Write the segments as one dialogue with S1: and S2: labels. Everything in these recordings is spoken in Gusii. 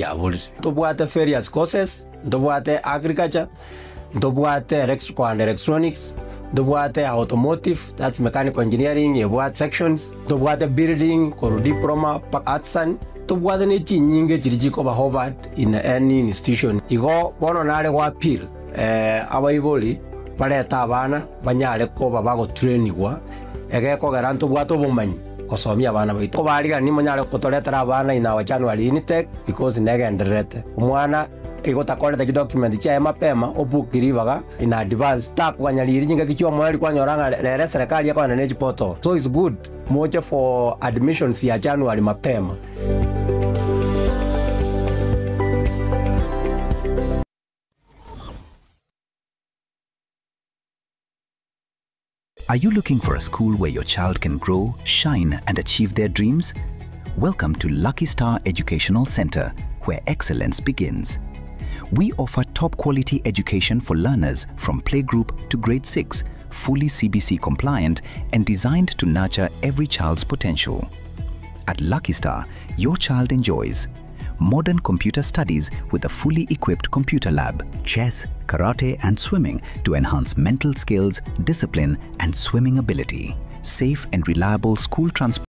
S1: Chiaborire. Ntobwate various courses, ntobwate agriculture, ntobwate electrical and electronics, ntobwate automotive, that's mechanical engineering ebwate sections, ntobwate building korwa diploma mpaka artisan, ntobwate ne chinyinge chiria chikoba offered in any institution. Igo bono nare go appeal abaibori barete abana banyare koba bagotrainigwa egekogera ntobwate obomanyi gosomia abana baito. Kobarigani monyare gotoretera abana in our January intake because negendererete. Omwana igo otakorete chidocument chiaye mapema obook ribaga in advance takoganya riria chingaki chiomoerio kwanyora ng'a rero eserekari ekogenda ne chiportal. So it's good moche for admissions ya January mapema.
S2: Are you looking for a school where your child can grow, shine, and achieve their dreams? Welcome to Lucky Star Educational Center, where excellence begins. We offer top quality education for learners from playgroup to grade 6, fully CBC compliant and designed to nurture every child's potential. At Lucky Star, your child enjoys modern computer studies with a fully equipped computer lab, chess, karate, and swimming to enhance mental skills, discipline, and swimming ability, safe and reliable school transport.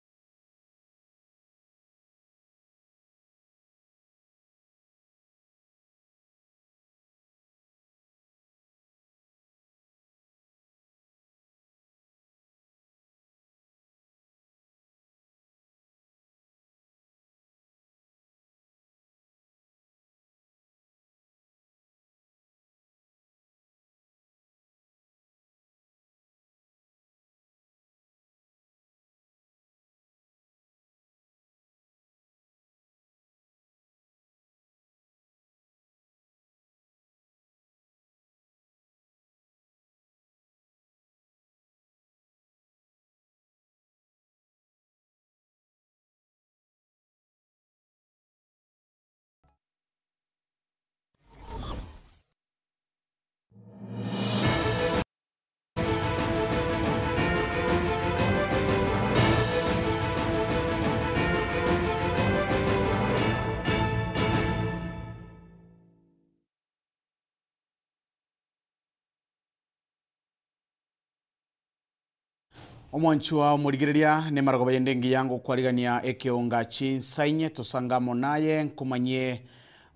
S3: Omwanchwa omorigereria nemarogoba yende engiya ngokwarigania ekeonga chinsainye tosange amo naye nkomanyie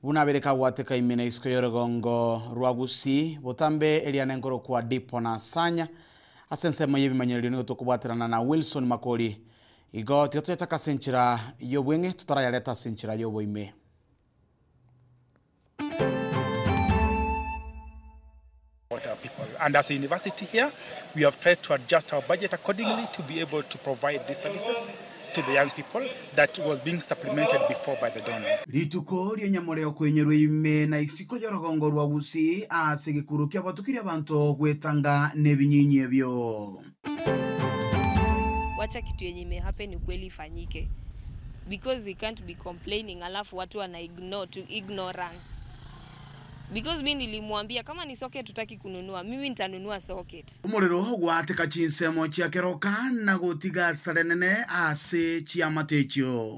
S3: buna abere kagwateka ime na isiko y'orogongo rwa Gusii botambe eria nenkorokwa Dipo na Sanya ase ensemo y'ebimanyererio nigo tokobwaterana na Wilson Makori igo tiga toyachake ase enchera y'obweng'e totarayareta ase enchera y'oboime.
S4: our people. And as a university here, we have tried to adjust our budget accordingly to be able to provide these services to the young people that was being supplemented before by the donors.
S5: Rituko ri'enyamoreo koinyorwa ime na isiko y'orogongo rwa Gusii ase egekuro ki'abatukirie abanto gwetanga nebinyinyi ebio.
S6: Wacha kitu yenye imehappen ukweli ifanyike because we can't be complaining alafu watu wana ignore to ignorance because mi nilimwambia kama ni socket hutaki kununua mimi nitanunua socket.
S5: Omorero gwateka chinsemo chia keroka na gotiga asara enene ase chiamate echio.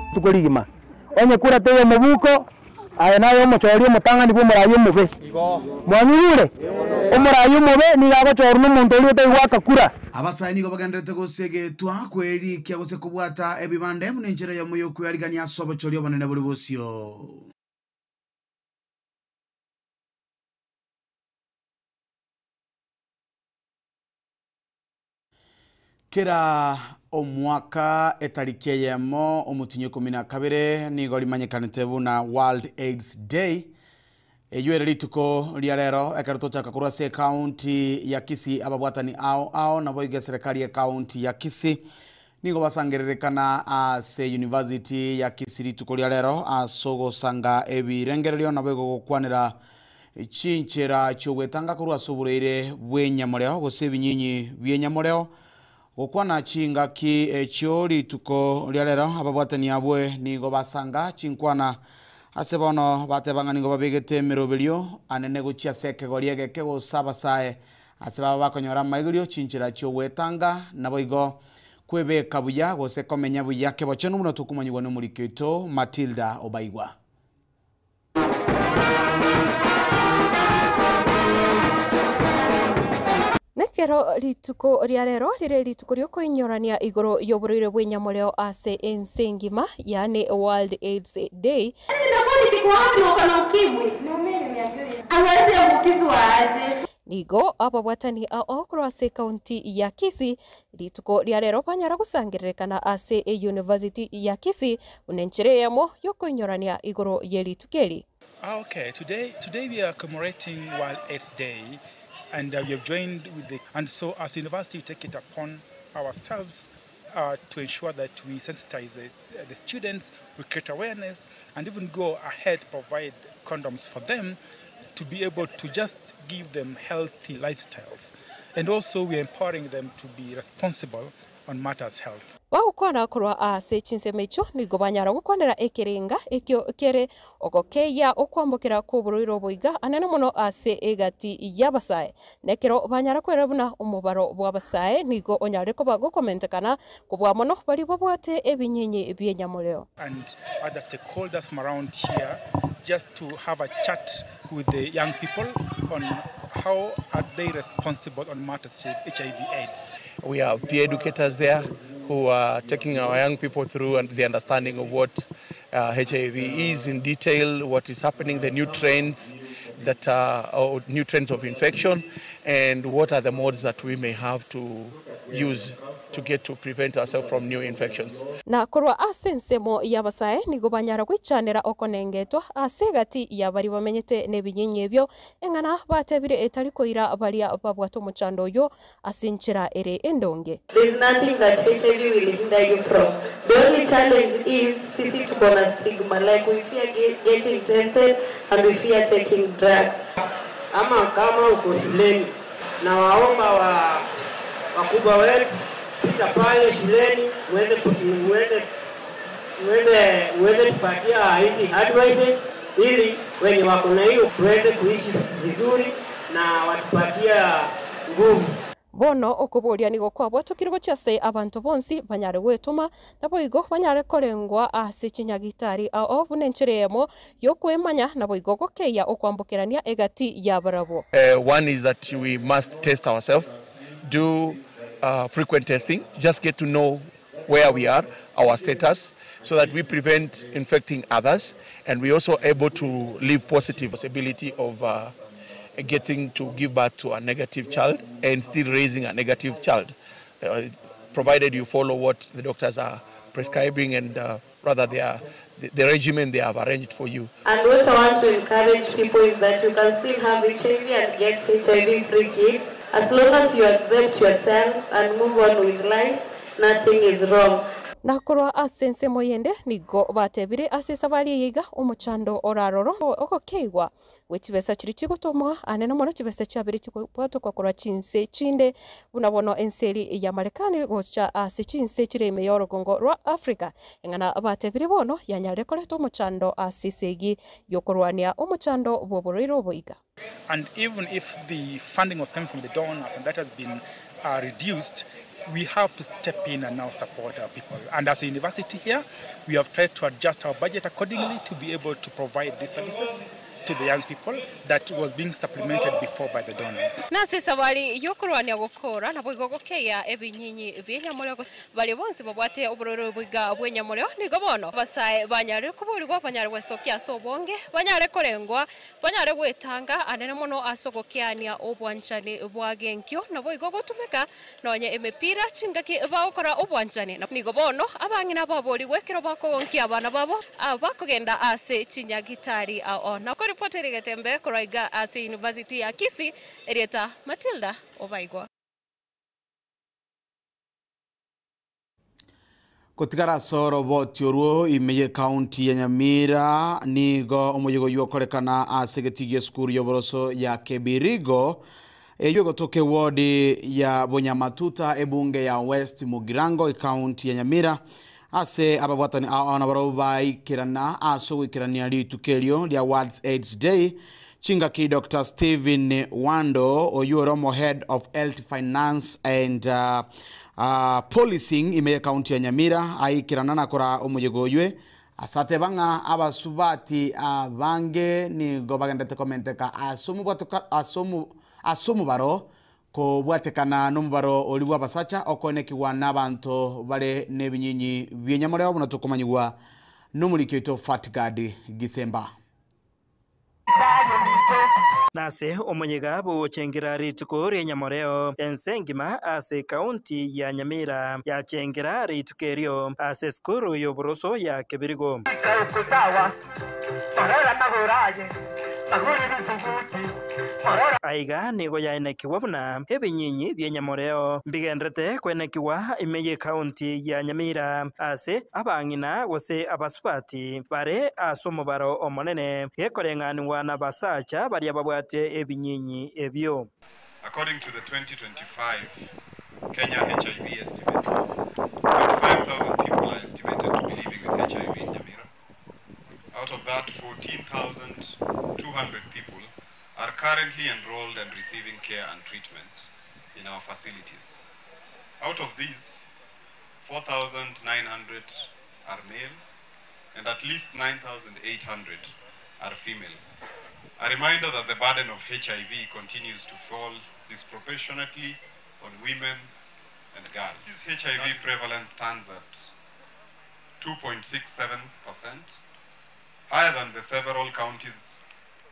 S7: Rituko rigima, onye kura teiyo omobuko, aye naye omochori omotang'ani bw'omoraia omobe. Mwanyigure? Omoraia omobe nigo agochorwa nomonto oria otari goaka kura.
S5: Abasae nigo bagendererete gosegetwa kwerikia gose kobwata ebibande buna enchera eyemo y'okwearigania ase obochori obonene bore bosio.
S3: Kera omwaka etariki eyemo omotinyi ikomi na kabere nigo rimanyekanete buna World AIDS Day. Eyio ere rituko ria rero ekero tochaka korwa ase ecounty ya Kisii ababwatani ao ao naboigo eserekari y'ecounty ya Kisii nigo basangererekana ase university ya Kisii rituko ria rero ase ogosanga ebirengererio naboigo gokwanera chinchera chiogwetanga korwa ase oboreire bw'enyamoreo gose ebinyinyi bi'enyamoreo Gokwana chingaki echio rituko ria rero, ababwatani abwe nigo basanga chinkwana ase bono bateba ng'a nigo babegete emeroberio anene gochia ase ekegori egeke gose abasae ase baba bakonyora amaigerio chinchera chi'ogwetanga, naboigo Kwebeka buya gose komenya buya kebochenu buna tokomanyigwa nomoriki oito Matilda Obaigwa.
S8: Nekero rituko ria rero rire rituko riokoinyorania igoro y'oborwaire bw'enyamoreo ase ense engima, yaani World AIDS Day. Nigo ababwatani ao korwa ase ekaunti ya Kisii rituko ria rero banyara gosangererekana ase eyunivasiti ya Kisii buna enchera eyemo y'okoinyorania igoro ye rituko eri.
S4: Ah, okay, today, today we are commemorating World AIDS Day, and we have joined with the. And so, as a university, we take it upon ourselves to ensure that we sensitize the, the students, we create awareness, and even go ahead provide condoms for them to be able to just give them healthy lifestyles. And also, we are empowering them to be responsible on matters health.
S8: Bagokwana korwa ase chinsemo echio nigo banyara gokwanera ekerenga ekio kere ogokeia okwambokera kw'oborwaire obo iga anene mono ase egati y'abasae. Na ekero banyara kwerora buna omobaro bw'abasae nigo onyare koba gokomentekana kobua mono baria babwate ebinyinyi bi'enyamoreo.
S4: And other stakeholders from around here just to have a chat with the young people on how are they responsible on matters of HIV AIDS.
S9: We have peer educators there who are taking our young people through and the understanding of what HIV is in detail, what is happening, the new trends that are, or new trends of infection, and what are the modes that we may have to use to get to prevent ourselves from new infections.
S8: Na korwa ase ensemo y'abasae nigo banyara goichanera okonengetwa ase egati ya baria bamenyete nebinyinyi ebio, eng'ana batebire etari koira baria babwate omochando oyio ase enchera ere endonge.
S10: There is nothing that HIV will hinder you from. The only challenge is sisi tuko na stigma, like we fear getting tested and we fear taking drugs.
S11: Ama kama uko shuleni, na waomba wa wakubwa wetu pita pale shuleni uweze uweze uweze uweze kupatia hizi advices ili wenye wako na hiyo tuweze kuishi vizuri na watupatia nguvu.
S8: Bono okoboria nigo kwabwatokire gochia ase abanto bonsi banyare gwetoma naboigo banyare korengwa ase chinyagitari ao buna enchera eyemo yokwemanya naboigo gokeia okwambokerania egati ya barabwo.
S9: One is that we must test ourselves, do frequent testing, just get to know where we are, our status, so that we prevent infecting others, and we also able to live positive possibility of getting to give birth to a negative child and still raising a negative child, provided you follow what the doctors are prescribing and rather they are, the regimen they have arranged for you.
S10: And what I want to encourage people is that you can still have HIV and get HIV-free kids. As long as you accept yourself and move on with life, nothing is wrong.
S8: Na korwa ase ensemo eyende nigo batebire ase esabari eye iga omochando oraroro ogokeigwa gwe chibesa chiria chigotomwa anene mono chibesa chiabere chikobwatokwa korwa chinse chinde buna bono ense eri ya Marekani gocha ase chinse chire ime ya orogongo rwa Africa eng'ana batebire bono yanyarire koreta omochando ase esegi yokorwania omochando bw'oborwaire obo iga.
S4: And even if the funding was coming from the donors and that has been reduced, we have to step in and now support our people. And as a university here, we have tried to adjust our budget accordingly to be able to provide these services to the young people that was being supplemented before by the donors.
S8: Nase sabari yokorwania gokora naboigo gokeia ebinyinyi bi'enyamoreo baria bonsi babwate obororo boiga bw'enyamoreo nigo bono basae banyare koborigwa banyare gwesokia ase obonge banyare korengwa banyare gwetanga anene mono ase ogokeania obwanchani bwa genkio naboigo gotumeka nonye emepira chingaki bagokora obwanchani nigo bono abang'ina baborigwe ekero bakogonkia abana babo bakogenda ase chinyagitari ao. Nakoripoteri Getembe korwa ase University ya Kisii erieta Matilda Obaigwa.
S3: Gotigara soro botioruo imeye county ya Nyamira nigo omoyego yokorekana ase getigie esukuru yoboroso ya Kebirigo eyo gotoke ward ya Bonyamatuta ebunge ya West Mugirango county ya Nyamira ase ababwatani aona baro baikirana ase goikirania rituko ria World AIDS Day chingaki Dr. Stephen Wando oyuromo head of health finance and Policing ime y'ekaunti ya Nyamira aikerana na koraa omoyega oywe ase ateba ng'a abasubati abange nigo bagenderete komenteka ase omobwatoka ase omo ase omobaro kobwatekana nomobaro oria bw'abasacha okoenekigwa nabanto bare nebinyinyi bi'enyamoreo buna tokomanyigwa nomoriki oito Fatgard Gisemba.
S12: Nase omoyega bw'ogochengera rituko ri'enyamoreo, ense engima ase ekaunti ya Nyamira yachengera rituko erio ase esukuru y'oboroso ya Kebirigo. Aiga nigo yaenekigwa buna ebinyinyi bi'enyamoreo mbigenderete kwenekigwa ime y'ekaunti ya Nyamira ase abang'ina gose abasubati bare ase omobaro omonene, gekoreng'anigwa nabasacha baria babwate ebinyinyi ebio.
S13: According to the 2025 Kenya HIV estimates, 25,000 people are estimated to be living with HIV in Nyamira. Out of that, 14,200 people are currently enrolled and receiving care and treatment in our facilities. Out of these, 4,900 are male and at least 9,800 are female. A reminder that the burden of HIV continues to fall disproportionately on women and girls. This HIV prevalence stands at 2.67%, higher than the several counties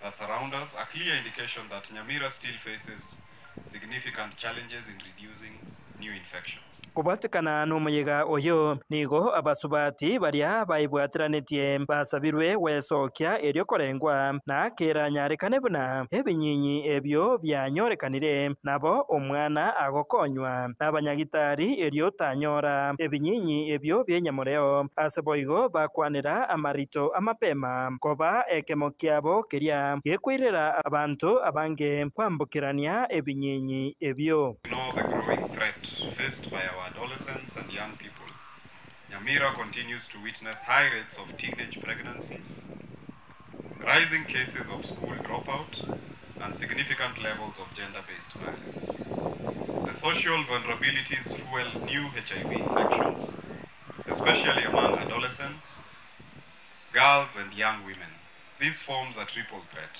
S13: that surround us, a clear indication that Nyamira still faces significant challenges in reducing new infections.
S12: Kobwatekana nomoyega oyo, nigo abasubati baria baibwateranetie basabirwe gwesokia erio korengwa, na keranyarekane buna ebinyinyi ebio bianyorekanire, nabo omwana agokonywa nabanyagitari erio tanyora ebinyinyi ebio bi'enyamoreo. Ase boigo bakwanera amarito amapema koba ekemo kiabo keria gekoirera abanto abange kwambokerania ebinyinyi ebio.
S13: Ignore the growing threat faced by our adolescents and young people. Nyamira continues to witness high rates of teenage pregnancies, rising cases of school dropout, and significant levels of gender-based violence. The social vulnerabilities fuel new HIV infections, especially among adolescents, girls, and young women. This forms a triple threat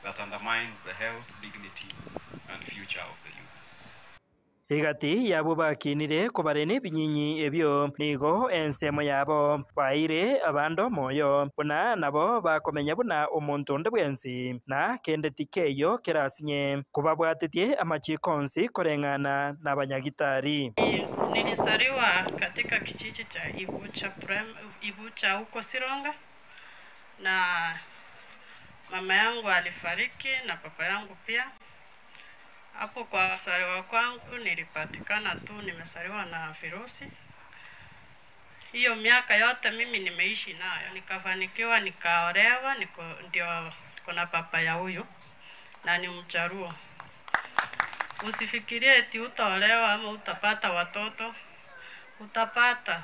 S13: that undermines the health, dignity, and future of the youth.
S12: Egati y'abwo bakinire kobare nebinyinyi ebio, nigo ensemo yabo baeire abande omoyo, buna nabo bakomenya buna omonto onde bwensi, na kende tikeiyo kerasinye, kobabwatetie amachiiko onsi koreng'ana nabanyagitari.
S14: Nilizaliwa katika kijiji cha Ibucha, Prem, Ibucha huko Sironga na mama yangu alifariki na papa yangu pia. Hapo kwa kuzaliwa kwangu nilipatikana tu nimezaliwa na virusi. Hiyo miaka yote mimi nimeishi nayo, nikafanikiwa nikaolewa, niko ndio kuna papa ya huyu na ni Mjaluo. Usifikirie eti utaolewa ama utapata watoto, utapata.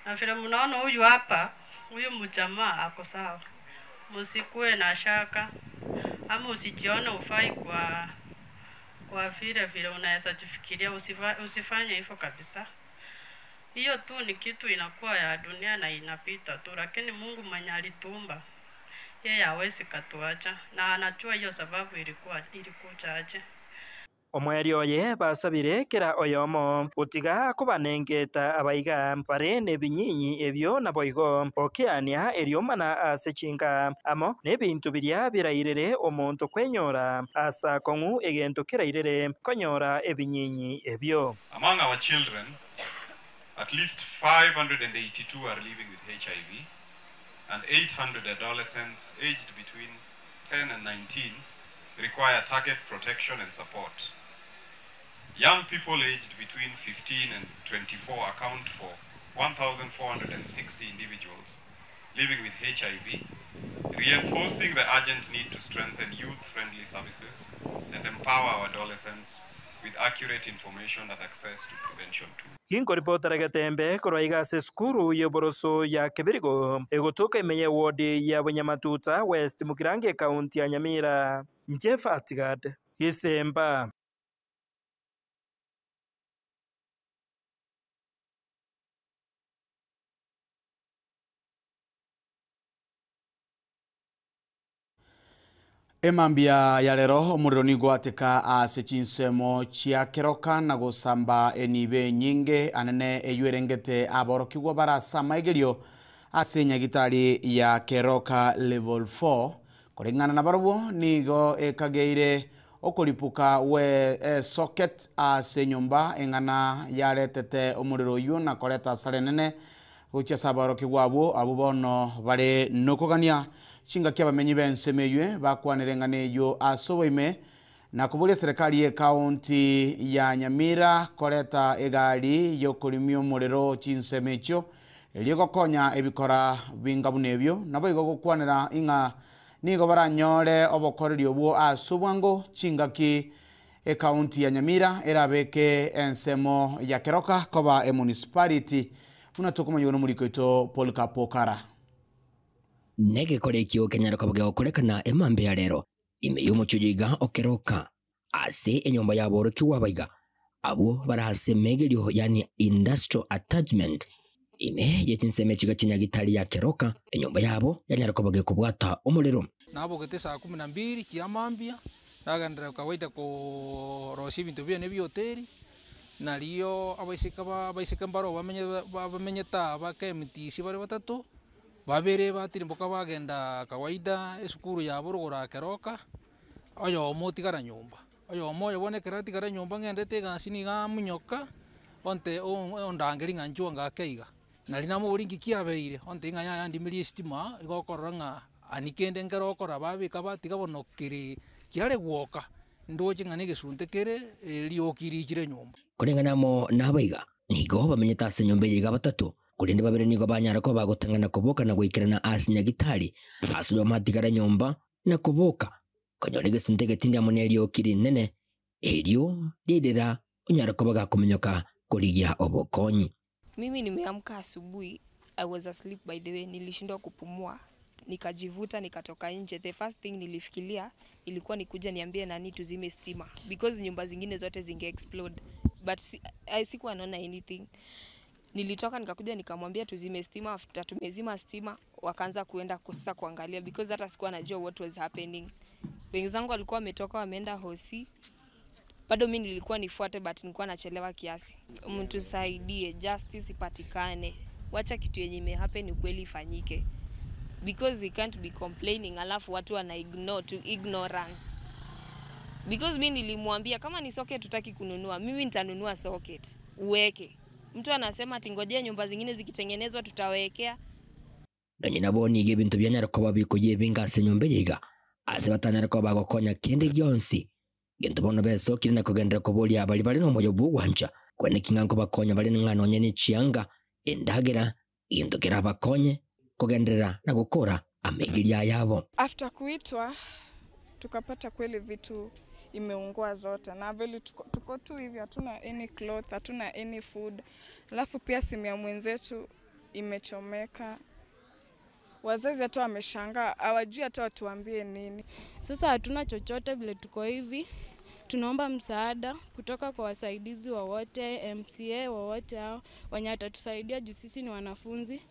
S14: Na vile mnaona huyu hapa, huyu mjamaa ako sawa. Msikuwe na shaka ama usijione ufai kwa kwa vile vile unaweza jifikiria, usifanye hivyo kabisa. Hiyo tu ni kitu inakuwa ya dunia na inapita tu, lakini Mungu mwenye alituumba yeye hawezi katuacha, na anajua hiyo sababu ilikuwa ilikuja aje.
S12: Omoerio oye basabire kera oyomo gotiga kobanengeta abaiga bare nebinyinyi ebio naboigo okeania eriomana ase chinka amo nebinto biria birairere omonto kwenyora ase akong'u egento kerairere konyora ebinyinyi ebio.
S13: Among our children, at least 582 are living with HIV, and 800 adolescents aged between 10 and 19 require target protection and support. Young people aged between 15 and 24 account for 1,460 individuals living with HIV, reinforcing the urgent need to strengthen youth-friendly services and empower our adolescents with accurate information and access to prevention tools.
S12: Ginkoripotera Getembe korwa iga ase esukuru y'oboroso ya Kebirigo egotoka ime ya eward ya Bunyamatuta West Mugirango ekaunti ya Nyamira. Inche Fatgad Gisemba.
S3: Emambia ya rero omorero nigo gwateka ase chinsemo chia Keroka na gosamba enibo enyinge anene eywo erengete aborokigwa bare ase amaigerio ase enyagitari ya Keroka Level 4. Koreng'ana nabarobwo nigo ekageire okoripuka gwe esocket ase enyomba eng'ana yaretete omorero oywo na koreta asara enene Gochia ase aborokigwa abwo, abwo bono bare nokogania chingaki abamenyi b'ensemo eywe bakwanire eng'ana eyio ase oboime, na koboria serikali y'ekaunti ya Nyamira koreta egari y'okorimia omorero chinsemo echio, erio gokonya ebikora binga buna ebio. Naboigo gokwanera ing'a nigo baranyore obokoreri obwo ase obwango chingaki Ekaunti ya Nyamira erabeke ensemo ya Keroka koba emunicipality buna tokomanyigwa nomoriko oito Polycarp Okara.
S15: Negekore ekio kenyare koba gegokorekana emambia ya rero ime y'omochie oyo iga o Keroka, ase enyomba y'aborokigwa abaiga abwo bare ase emegerio yaani industrial attachment ime ye chinsemo echiga chinyagitari ya Keroka, enyomba yabo yanyare koba gekobwata omorero.
S16: Nabogete saa kumi na mbili chia mambia, nagenderera kawaida koorosia ebinto biane bia hoteli, nario abaiseke ba abaiseke mbaro bamenye bamenyete aa ba KMTC bare batato, babere batirimboka bagenda kawaida esukuru yabo rogoro aa Keroka, oyomo otigara nyomba. Oyomo oyo bono ekero atigara nyomba ng'endete egasi nigo amonyoka, onte ondangeria ng'a inchuo ng'ake iga. Nari namoboria inki kiabeire, ontebia ng'a yaya ndimirie esitima, igo okorora ng'a ani kende nkere okora babeka batiga bono kere kiare gwoka, ndoche ng'a negesunte kere erioki richire nyomba.
S15: Koreng'ana amo nabaiga, nigo bamenyete ase enyomba eye iga batato, korende babere nigo banyara koba bagotang'ana koboka na goikerana ase Nyagitari, ase oyomo atigare nyomba na koboka, konyora egesunte egetindi amo nerioki rinene, erio ririra onyare koba gakominyoka korigia obokonyi.
S6: Mimi nimeamka asubuhi, I was asleep by the way, nilishindwa kupumua, nikajivuta nikatoka nje. The first thing nilifikiria ilikuwa nikuje niambie nani tuzime stima because nyumba zingine zote zinge explode but si, sikuwa naona anything. Nilitoka nikakuja nikamwambia tuzime stima. After tumezima stima, wakaanza kuenda sasa kuangalia because hata sikuwa najua what was happening. Wenzangu walikuwa wametoka wameenda hosi bado mi nilikuwa nifuate but nilikuwa nachelewa kiasi. Mtusaidie, justice ipatikane, wacha kitu yenye imehappen ukweli ifanyike because we can't be complaining alafu watu wana ignore to ignorance because mi nilimwambia kama ni socket hutaki kununua, mimi nitanunua socket uweke. Mtu anasema ati ngojea nyumba zingine zikitengenezwa tutawekea.
S15: Nonye nabo nigo ebinto bianyare koba bikoyia ebinge ase enyomba eye iga, ase batanyare koba bagokonya kende gionsi. Gento bono besokire na kogenderera koboria baria bare nomoyo bw'ogwancha, kweneki ng'a nkobakonya bare ng'a nonye ne chianga, endagera, egento kerabakonye kogenderera na gokora amaigerio ayabo.
S17: After kuitwa tukapata kweli vitu imeungua zote na vile tuko, tuko tu hivi hatuna any cloth, hatuna any food, alafu pia simu ya mwenzetu imechomeka. Wazazi hata wameshangaa, hawajui hata watuambie nini.
S18: Sasa hatuna chochote vile tuko hivi, tunaomba msaada kutoka kwa wasaidizi wowote, MCA wowote hao wenye watatusaidia juu sisi ni wanafunzi,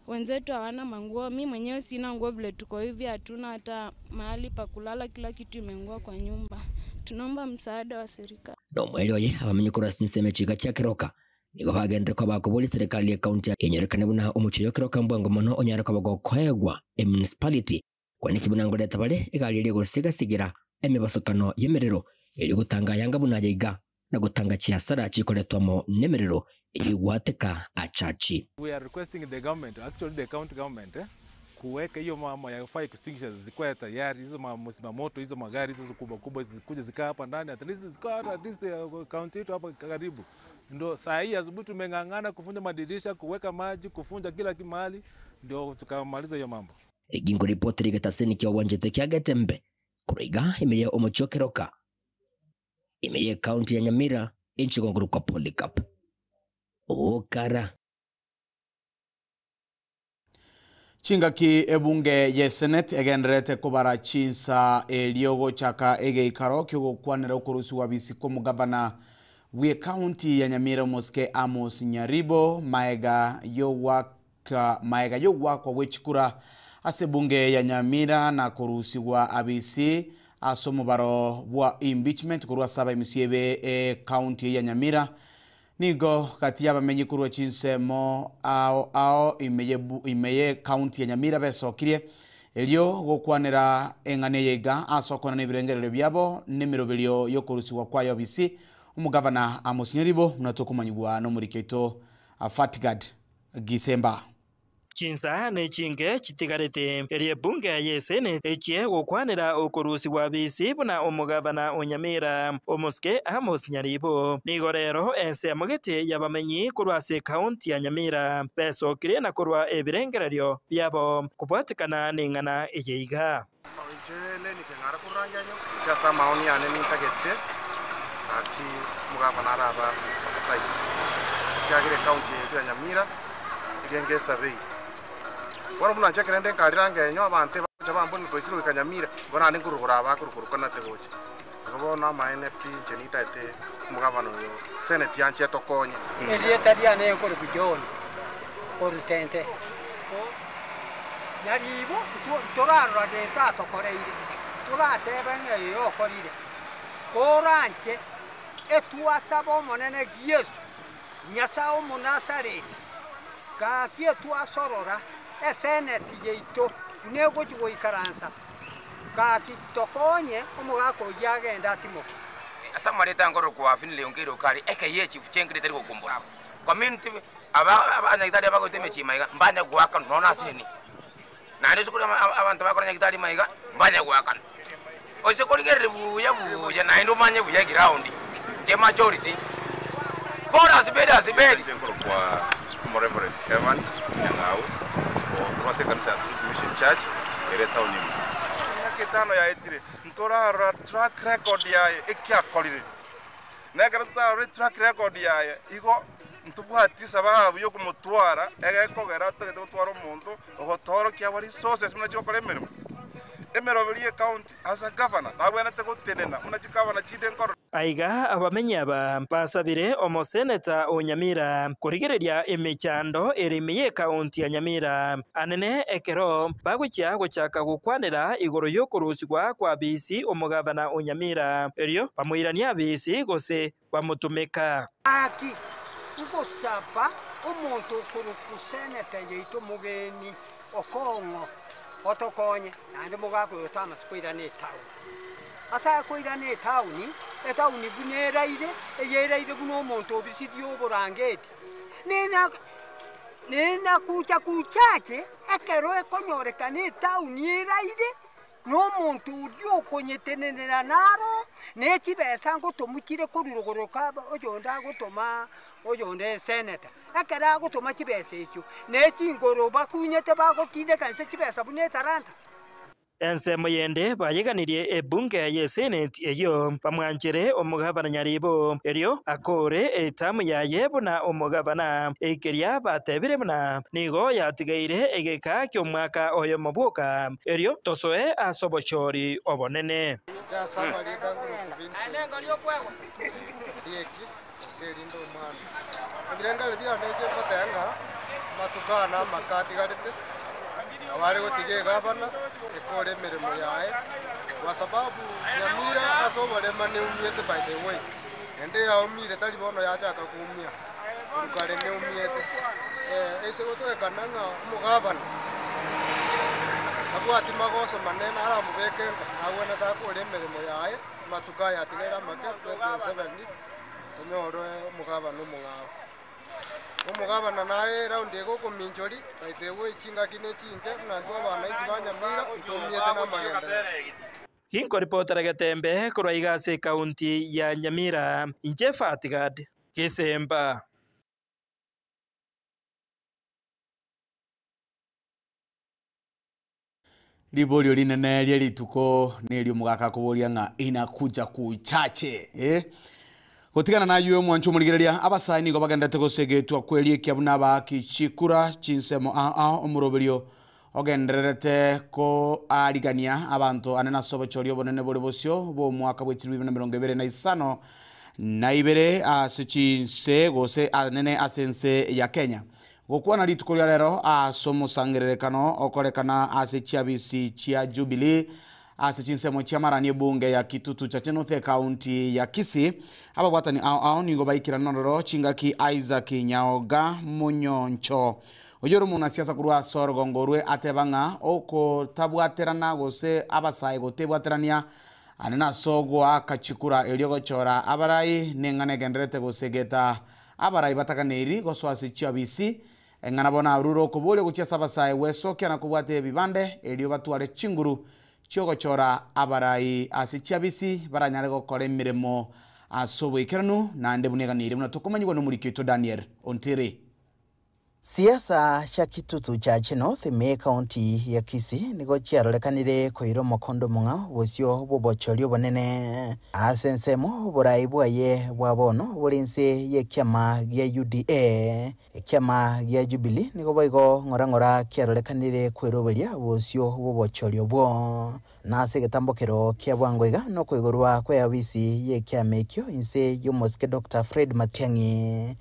S18: wenzetu hawana manguo. Mi mwenyewe sina nguo, vile tuko hivi hatuna hata mahali pa kulala, kila kitu imeungua kwa nyumba. Tunaomba msaada wa serikali.
S15: Nomoerio oye abamenyi korwa ase ensemo echiika chia Keroka nigo bagenderere koba bakoboria serikali y'ecounty enyorekane buna omochie oyo Keroka mbwango mono onyare koba gokoegwa emunicipality kwaneki buna ngoreta bare egari eria egosigasigera emebasokano y'emerero erio gotanga ayanga buna aya iga na gotanga chiasara chikoretwa amo nemerero eyio egwateka achachi.
S19: We are requesting the government, actually the county government eh, kuweka hiyo mambo ya fire extinguishers zikuwe tayari, hizo zimamoto hizo magari hizo kubwa kubwa zikuje zikaa hapa ndani, at least zikaa hata at least county yetu hapa karibu. Ndio saa hii asubuhi tumeng'ang'ana kufunja madirisha, kuweka maji, kufunja kila mahali, ndio tukamaliza hiyo mambo.
S15: Egingo ripoti rigetaseni kia owanchete kia Getembe korwa iga ime ya omochie o Keroka ime ye county ya Nyamira inche gongorokwa Polycarp Okara.
S3: Chingaki ebunge ye Senate egendererete kobara chinsa erio gochaka egeikaro kiogokwanera okorusigwa bisi kw'omogavana bw'ecounty ya Nyamira omosike Amos Nyaribo maega y'ogwaka maega y'ogwakwa gwe chikura ase ebunge ya Nyamira na korusigwa abisi. ase omobaro bwa impeachment korwa ase abaimisia ebe ecounty eye ya Nyamira. Nigo gati y'abamenyi korwa chinsemo ao ao ime ye ime ye county ya Nyamira besokirie erio gokwanera eng'ana eye iga ase okoenana ebirengererio biabo na emeroberio y'okorusigwa kwaye obisi omogavana Amos Nyaribo buna tokomanyigwa nomoriki oito Fatgard Gisemba.
S12: Chinsa nechinge chitigarete, erio ebunge y'Eseneti echie gokwanera okorusigwa bisi buna omogavana o Nyamira, omosike Amos Nyaribo. Nigo rero ensemo gete y'abamenyi korwa ase ekaunti ya Nyamira besokire na korwa ebirengererio biabo kobwatekana neng'ana eye iga.
S20: Inche nenike ng'are korora ngenyo, inche ase amaoni ane nintagete gaki omogavana arabe oversight, ekiagera ecounty yaito ya Nyamira egenge esabei. Bono buna inche ekero nde nkarira ngenyo abanto ebagocha bambori twaisire goika Nyamira, bono naende nkorokora aba akorokorokanate gocha. Igo bono amaene pi inche nintagete omogavana oyo senate yanche etokonye.
S11: Erieta riane nkorokwa John korwa Tente. Nyaribo ntorarora gento atokoreire, toratebe ng'a ee okorire. Koranche etwasaba Omonene Yeso, Nyasae Omonasareti, gaki etwasorora eseneti yaito buna egochia goikaransa, gaki tokonye omogaka oyio agende atimoke.
S21: Ase amareta nkorokwa Finlay Ongeire Okari, ekeyia echifu chiankire tari gokumbura. Community aba abanyagitari abagoeta emechie maiga mbanya goakanwa nonya na asinini. Naende ase koria abanto bakora nyagitari maiga mbanya goakanwa. Ase korigereria buya buya naende omanye buya eground inche majority kore asiberi asiberi.
S22: Inche nkorokwa Omoreverend Evans Nyang'au korwa ase ekanisa ya Truth Mission Church ere etaoni ime. Emiaka etano yaetire ntorarora track record yaye eki akorire. Na ekero totarore track record yaye, igo ntobwati sababu yokomotwara egekogera totagete gotwara omonto ogotoorokia our resources buna chigokora emeremo. Emeroberi ye county as a governor nabwenerete gotenena buna chigavana chinde nkorora.
S12: Aiga abamenyi aba basabire omoseneta o Nyamira korigereria emechando ere ime y'ekaunti ya Nyamira anene ekero bagochia gochaka gokwanera igoro y'okorusigwa kwa bisi omogavana o Nyamira erio bamoiranie abisi gose bamotomeka.
S11: Gaki, ngosaba omonto okorokwa seneta yaito mogeni okong'o otokonye, naende mogaka oyo Thomas koirana etaoni. Ase akoirana etaoni, etaoni buna eraire, eyeraire buna omonto obisirie oborangeti, nena nena kucha kuchache ekero ekonyorekana etaoni eraire, na omonto oria okonyetenenera naro, ne chibesa ngotomochire korwa rogoro ka oyonde agotoma oyonde eseneta. Ekero agotoma chibesa echio, ne chingoro bakunyete bagotindeka inse chibesa buna etalanta.
S12: Ensemo yende bayeganirie ebunge y'eseneti eyio bamwanchere omogavana Nyaribo, erio akore etamu yaye buna omogavana. Ekeria batebire buna nigo yatigaire egeka ki'omwaka oyomo bwoka, erio tosoe ase obochori obonene.
S20: Gose erinde omwana. Ebirengererio biane inche ngoteba ng'a amatuko aya namake atigarete, nabo are gotiga egavana ekore emeremo yaye, kwa sababu Nyamira ase oborema neumiete by the way, naende yaumire tari bono yachaka koumia, korwa kare neumiete. Ase gotoekana ng'a omogavana tabwati magoso manene aramobeke nka, nagwenerete akore emeremo yaye. Amatuko aya atigaire amake, 2027, tonyore omogabana omong'ao. Omogabana naye eround eye gokominchoria, by the way chingaki ne chinke, buna intwe abananchi ba Nyamira, ntomiete na amagenderero.
S12: Ginkoripotera Getembe korwa iga ase ekaunti ya Nyamira, inche Fatgad Gesemba.
S3: Riborio rinene rie rituko nerio omogaka akoboria ng'a inakuja kuchache eh? Gotigana nayio omwancho omorigereria, abasae nigo bagenderete gosegetwa kweriekia buna abaaki chikura chinsemo ao ao omoroberio ogendererete koarigania abanto anene ase obochori obonene bore bosio bw'omwaka bwe chilifu ibere na emerongo ebere na isano na ibere ase chinse gose anene ase ense ya Kenya. Gokwana rituko ria rero ase omosangererekano okorekana ase chiabisi chia Jubilee. Ase chinsemo chi'amarani ebunge ya Kitutu Chache North ekaunti ya Kisii, ababwatani ao ao nigo baikerana nororo chingaki Isaac Nyaoga Monyoncho oyio ore omonasiasa korwa ase orogongo orwe ateba ng'a okotabwaterana gose abasae gotebwaterania ande nase ogoaka chikura erio gochora abarai neng'ana egendererete gosegeta abarai bataganeiri gosoa ase chiabisi Eng'ana bono arure okoboria gochia ase abasae gwesokia na kobwata ebibande, erio batware chinguru chi'ogochora abarai ase chiabisi baranyare gokora emeremo ase oboikeranu, naende buna eganeirie buna tokomanyigwa nomoriki oito Daniel Ontiri.
S1: Siasa chia Kitutu Chache North ime ekaunti ya Kisii nigo chiarorekanire koira omokondo omong'ao bosio bw'obochori obonene. Ase ensemo oborai bwaye bwa bono bore inse y'ekiama gia UDA. Ekiama gia Jubilee nigo boigo ng'ora ng'ora kiarorekanire kweroberia bosio bw'obochori obwo. Na ase egetambokero kia bwango iga nokoigorwa kweabisi y'ekiama ekio inse y'omosike Doctor Fred Matiang'i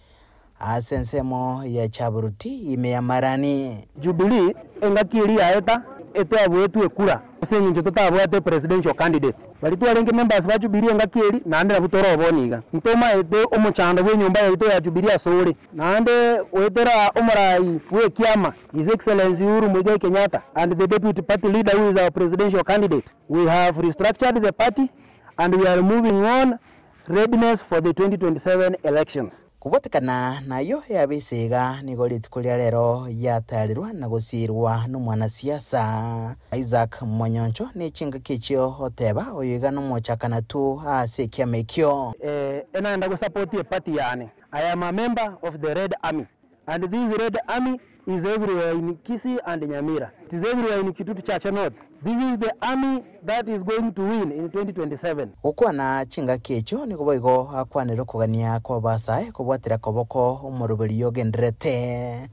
S1: ase ensemo ya Chaburuti ime ya Marani.
S7: Jubilee engaki eria yaeta etwabuetwe ekura ase eng'encho totabwate presidential candidate. Baria twarenge members ba Jubilee engaki eria naende nabwo tore obono iga. Ntomaete omochando bw'enyomba yaito ya Jubilee asore. Naende goetera omorai bw'ekiama His Excellency Uhuru Muigai Kenyatta and the deputy party leader who is our presidential candidate, we have restructured the party and we are moving on readiness for the 2027 elections.
S1: Kobwatekana nayio eabisi iga nigo rituko ria rero yatarirwa na gosiirwa nomwanasiasa Isaac Monyoncho ne chingaki echio oteba oyo iga nomochakana tu ase ekiama ekio.
S7: Enaenda gosupport eparty yane. I am a member of the Red Army and this Red Army is everywhere in Kisii and Nyamira. It is everywhere in Kitutu Chache North. This is the army that is going to win in 2027.
S1: Gokwana chingaki echio nigo boigo akwanire okogania kw'abasae kobwatera koboko omoroberi ogendererete.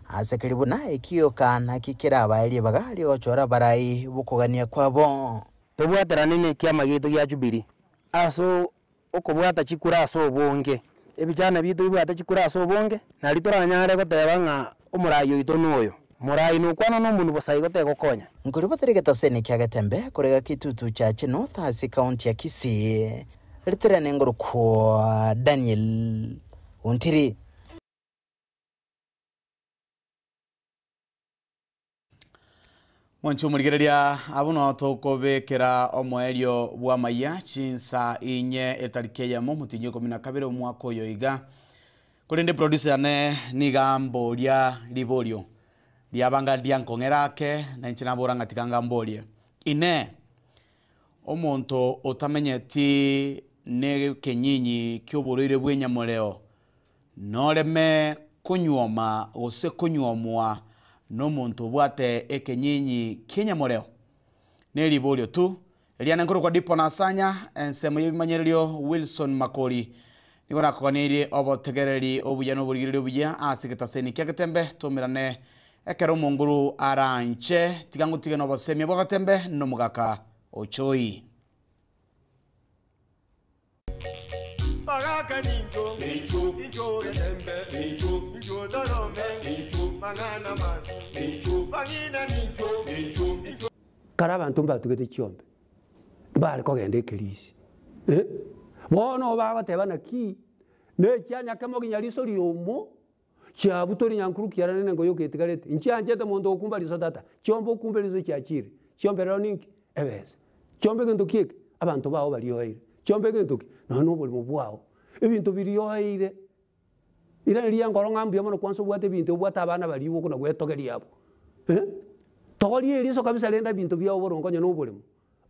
S1: Ase keria buna ekioka naki kerabae ribaga ri'ogochora abarai b'okogania kwabo.
S7: Tobwaterane nekiama giaito gia Jubilee ase okobwata chikura ase obonge, ebichana biaito bibwate chikura ase obonge, nario toranyare goteba ng'a omorai oito noyo. Morai nokwana nomonwa bosa igo tegokonya.
S1: Nkoribotera egetaseni kia Getembe korega Kitutu Chache North ase ekaunti ya Kisii, ritere nengorokwa Daniel Ontiri.
S3: Mwanche omorigereria abwo noo tokobekera omoerio bw'amayia chinsa inye etariki eyemo omotienyi o ikomi na kabere omwaka oyo iga. Korende producer yane niga amboria riborio riabanga riankong'era ake na inche nabora ng'a tiga ngamborie. Inee! Omonto otamenyeti na ekenyinyi ki'oborwaire bw'enyamoreo Noreme konyuoma gose konyuomwa nomonto obwate ekenyinyi ki'enyamoreo? Neriborio tu, eriane nkorokwa Dipo Nasanya, ensemo y'ebimanyererio Wilson Makori. Nigo nakoganeirie obotegereri obuya na oborigereria obuya ase egetaseni kia Getembe, tomerane ekero omonguru aranche, tiga ngotige nobosemia bwa Getembe nomogaka Ochoi.
S2: Kare abanto mbatugete chiombe, mbare kogenda ekerisi, eh, bono bagoteba naki, na echianyakemo ginya riso riomo, chiabutoire nyankuru kiarane na engoyo oketigarete, nchianchete monto okumba riso tata, chiombe okumbe riso chiachire, chiombe rero ninki? Ebesa. Chiombe gento ki eke? Abanto bao barioeire. Chiombe gento ki? Nonya na oborimo bwao. Ebinto birioeire. Rirani ria nkoro ng'a mbuya mono kwansa obwate ebinto obwate abana baria okona gwetogeria abwo eh. Togoria eriso kabisa rende ebinto biao boronge onye na oboremo,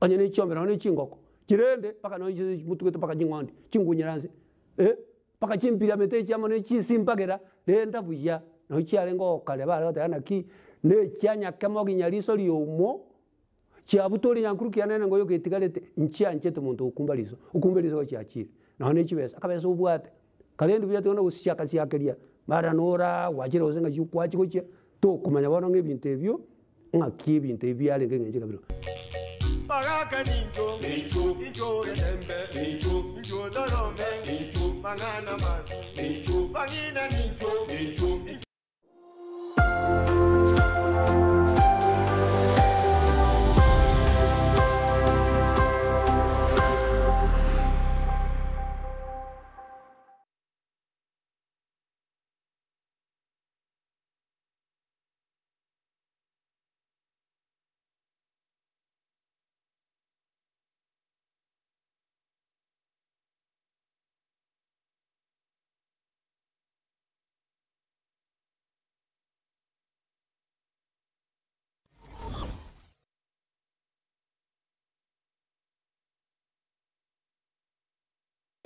S2: onye na echiombe nonya na echingoko, chirende mpaka nonya motugete mpaka ching'ondi, chingunyera nse eh, mpaka chimpiramete echi amo ne chisimbagera, renda buya, nonya chiarenge gokare bare goteba naki, na echianyakemo ginya riso riomo. Chiabutoire nyankuru kiane nengo yoka etigarete, nchianchete monto okumba riso, okumbe riso gochiachire, nonya ne chibesa, akabesa obwate, karende buya tiga nogosiaka siakeria, mara noraa gwachire gose ng'aki kwachi gochia, tokomanya bono ng'a ebinto ebio, ng'aki ebinto ebi biarenge eng'encho ekabira.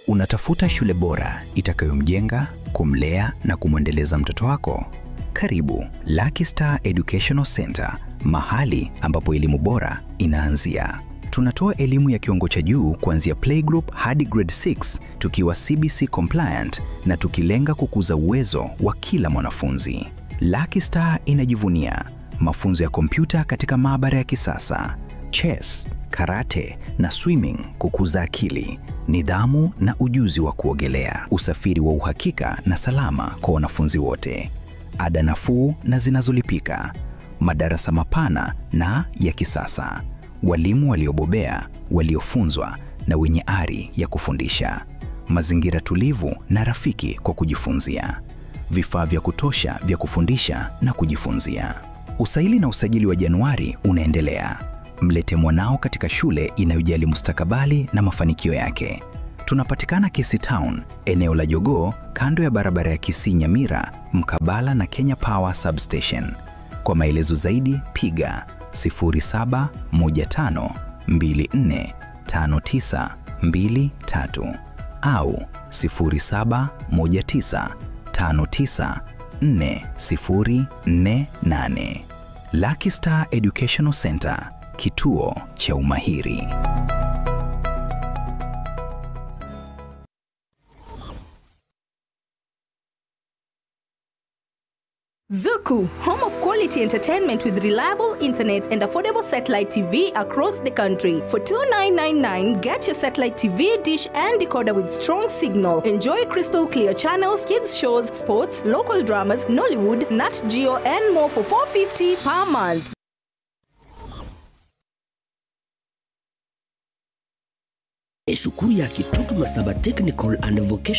S5: Unatafuta shule bora itakayomjenga, kumlea na kumwendeleza mtoto wako? Karibu Lucky Star Educational Center, mahali ambapo elimu bora inaanzia. Tunatoa elimu ya kiwango cha juu kuanzia playgroup hadi grade 6 tukiwa CBC compliant na tukilenga kukuza uwezo wa kila mwanafunzi. Lucky Star inajivunia mafunzo ya kompyuta katika maabara ya kisasa, chess, karate na swimming kukuza akili, nidhamu na ujuzi wa kuogelea, usafiri wa uhakika na salama kwa wanafunzi wote, ada nafuu na zinazolipika, madarasa mapana na ya kisasa, walimu waliobobea, waliofunzwa na wenye ari ya kufundisha, mazingira tulivu na rafiki kwa kujifunzia, vifaa vya kutosha vya kufundisha na kujifunzia. Usaili na usajili wa Januari unaendelea. Mlete mwanao katika shule inayojali mustakabali na mafanikio yake. Tunapatikana Kisii Town, eneo la Jogoo, kando ya barabara ya Kisii Nyamira, mkabala na Kenya Power Substation. Kwa maelezo zaidi piga 0715245923 au 0719594048. Lucky Star Educational Center, kituo cha umahiri.
S9: Zuku, home of quality entertainment with reliable internet and affordable satellite TV across the country. For 2999, get your satellite TV, dish and decoder with strong signal. Enjoy crystal clear channels, kids shows, sports, local dramas, Nollywood, Nat Geo and more for 450 per month.
S15: Esukuru ya Kitutu Masaba Technical and Vocational